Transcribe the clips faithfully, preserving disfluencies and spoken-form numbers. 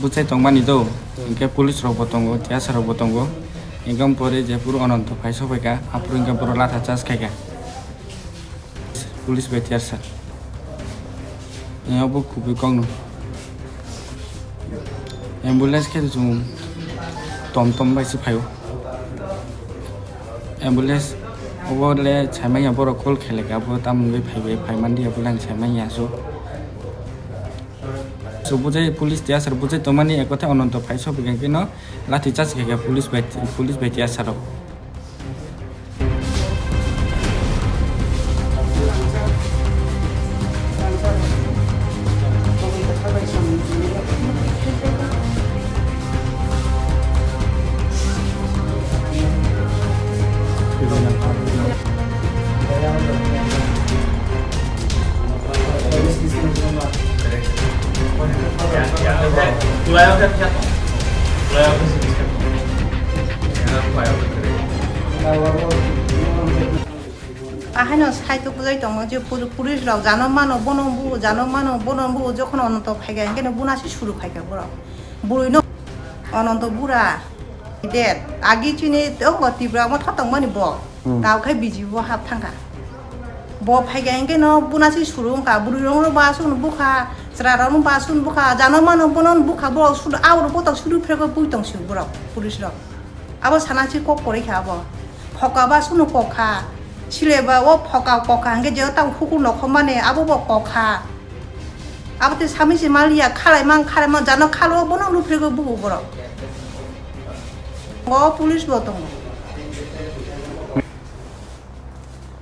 Bwchai tongmani do, hinkhe police rok bo tongo, T S R rok bo tongo, hinkhe pore jephuru Ananto phai sokphaikha, aphuru hinkhe borok latha charge khaikha. Police bai T S R. Abo kubui kokno. Ambulance khe chwng tom tom bai se phaio. Ambulance obo le saimanya borok call khaileka abo tamoni bai phaibai phaimandi abo le ang saimanya so. So bujai police T S R bujai tongmani ekotha Ananto phai sokphaikha khe no lathi charge khaikha police bai police bai T S R rok. Ahaino saitok bujai tongma je puri-, police rok jano mano bono bu, jano mano bono bu, jokhon Ananto phaiga hinkhe no buna se suru khaikha borok. Bwrwi no Ananto bura. Date agi chini tongo Tipra Motha tongmani bo. Hmm. Tao khe B J P bo hap thangkha. Bo phaiga hinkhe no buna se suru wngkha. Bwrwi rok no ba sunu bukha, chwra rok no ba sunu bukha, jano mano bono bukha, borok sudu, aurok botok sudu phrego pui tong si borok, police rok. Abo sana si kok kwrwi kha abo. Phoka ba sunu kok kha. Sile ba o phoka kok kha hinkhe je tang hukur nokhomani abo bo kok kha. Abo tei sami se maliya khalai mang khalai mang jano khalo bono luphrego bubu borok. O police bo tongo.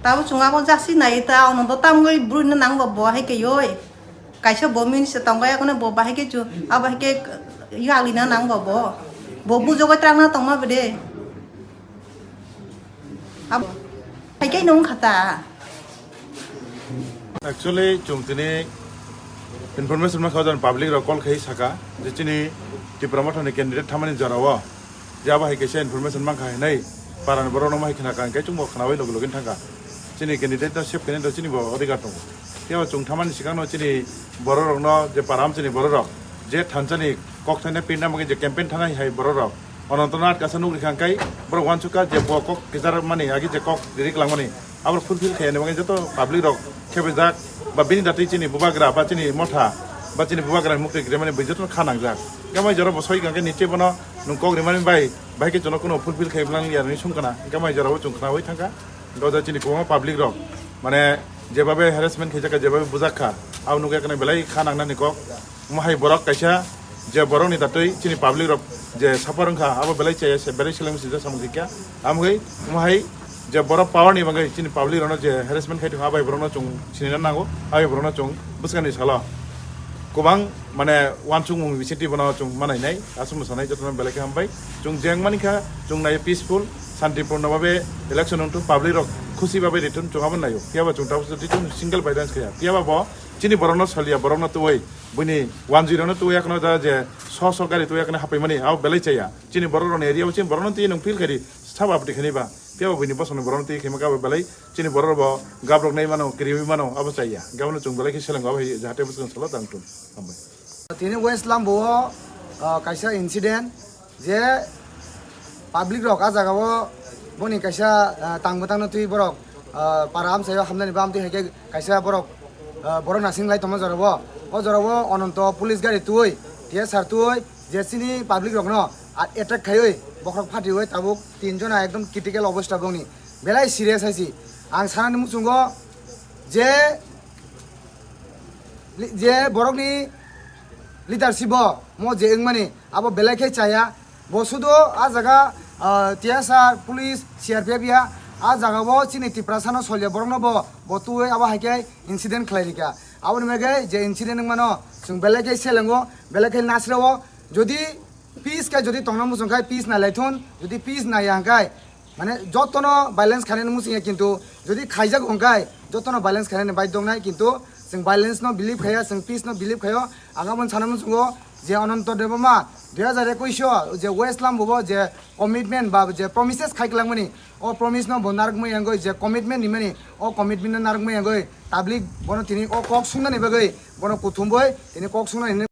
Tabo chwng abo jasi nai ta ono do tamgwi bwrwi no nang bo bo hai khe oi. Kaisa bo minister tong bai, akheno bo bahai khe chu, abo hai khe yali na nang bo bo. Bo bujogoi twlang na tongma bede. Abo hai khe nung khata. Actually, chwng tini information ma khajan public rok call khai saka je chini Tipra Motha ni candidate thamani jora o. Je abo hai kaisa information mankha hinwi parani borok no ma hai khna kha, hinkhe chwngbo khnawi logi logi thangkha. Chini candidate no save khainai do chini bo adhikar tongo. Phiya bo chwng thamani swkang no chini borok rok no je para amchini borok rok je thansa ni kok thaina pirna bagwi je campaign thanai hai borok rok Ananto no atkasa nukri kha, hinkhe borok uansukha je bo kok kichar mani agi je kok rik langmani. Abo fulfill khaiyani bagwi joto public rok khebejak ba bini datwi chini bubagra ba chini motha ba chini bubagra ni mukti grimani bai joto kha nangjak. Hinkhe mai jora bo soi kha hinkhe niche bono nwng kok rimani bai, bai khe jono kuno fulfill khai bwlang ya hinwi sung kana. Hinkhe mai jora bo chwng khnawi thangkha. Hinkhe o jaga chini kwbangma public rok mane jebabe harassment khaijak kha, jebabe bujak kha, abo nukya kana belai kha nangnani kok. Omo hai borok kaisa je borokni datwi chini public rok je suffer wngkha, abo belai chaya se, belai seleng sijak samung sikya. Amgwi omo hai je borok power ni bagwi chini public rokno je harassment khai tongkha, abai borokno chwng sinina nango, abai borokno chwng bwskangni salo kwbang mane uansukmung bisingtwi bono chwng manainai, aswk mwsanai jotono belai khe hambai. Chwng jeng manikha, chwng naio peaceful, santipurno babe election wngthung, public rok khusi babe rithun, chwng abo naio. Phiya bo chwng tabuk single by chance khaya. Phiya ba bo chini borokno soliya, borokno twiwi, buini wanjwi rokno twiwi, akhno da je so so gari twiwi akhno hapaimani, abo belai chaya. Chini borok rokni area o chini borokno twiwi nwng feel khaidi, sabo aboni khaini ba. Phiya bo buini bosongni borokno twiwi khaima khe abo belai chini borok rok bo gabrok nai mano, kiriwi mano, abo chaya. Gabano chwng belai khe selengo, abo hai jahate bwswk salo tang tun. Hambai. Tini West Lambo o, ah, kaisa incident. Je public rok a jaga o boni kaisa, ah, tang bwtang no twi borok, ah, para amchai o hamnani bam twi hai khe kaisa borok, ah, borok nasing lai tongma jora o. O jora o Ananto police gari twi, T S R twi je chini public rok no, ah, attack khaiwi bokhorok phatiwi tabuk tin jona ekdom critical obostha bongni belai serious hai si. Ang sanani muchungo je, je borokni leadership o mo je wngmani abo belai khe chaya. Bo sudo a jaga, ah, T S R, police, C R P F ya, a jaga o chini Tiprasa no solya borok no bo, bo twiwi abo hai khe incident khlai rikha. Aboni bagwi je incident wngmano chwng belai khe selengo, belai khe nasrao. Jodi Peace khe jodi tongna muchung khai peace nai lai thun, jodi peace nai ya hwnkhe mane jotono violence khainani muchung ya, kintu jodi khaijak hwnkhe jotono violence khainani bai dongnai, kintu chwng violence no believe khaiya, chwng peace no believe khaio. Ang aboni sana muchungo je Ananto Debbarma dui hazar ekush o je West Lambo bo je commitment ba je promises khai kwlangmani, o promise no bo narwkmani yangwi je commitment nimani, o commitment no narwkmani yangwi tablik bono tini o kok sungnani bagwi bono kuthum bai tini kok sungnani hinwi